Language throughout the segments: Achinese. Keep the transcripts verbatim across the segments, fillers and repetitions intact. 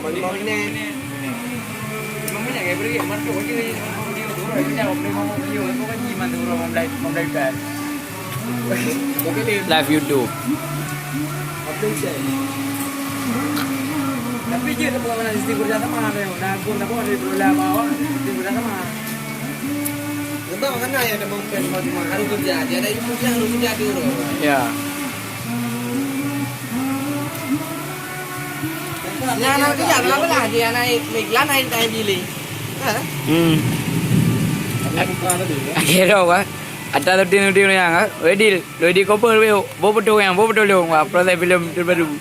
Lima minit. Lima minit, ya, beri masuk aja. Lima minit, dua minit, lima minit, lima minit, lima minit, lima minit. Live YouTube. Tapi je tak pernah sistem kerja sama ada. Dah pun tak pernah ada. Sistem kerja sama. Sebab kan ada mau pen semua harus kerja. Dia ada ilmu dia harus kerja dulu. Ya. Nyan anak kerja, kenapa lah dia naik, naik, naik, naik bilik? Ha? Hmm. Akhirnya apa? Ada tu dia, dia yang, ha? Ready, ready couple, weh. Bo betul yang, bo betul dong. Wah, proses filem terbaru.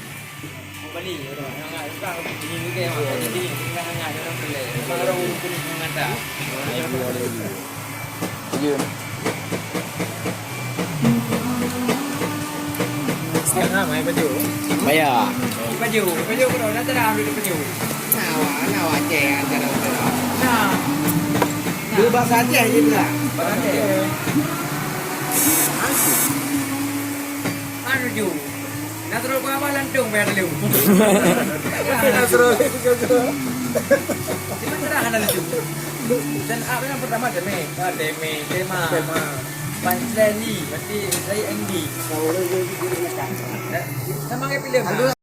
Jun. Setengah mai baju. Bayar. Baju, baju kau dah terang dulu baju. Nawa, nawa cek aja dah. Nah. Dua bahasa Aceh je tu lah. Bahasa Aceh. Anu ju. Nasrul Quran apa lantung bayar dulu. Nasrul. Cuma terang ada lucu. Dan apa yang pertama demi, ah, demi, tema. Tema. Punchline ni, berarti saya M D. Kalau dia, dia, dia, dia, dia. Sama kayak filem.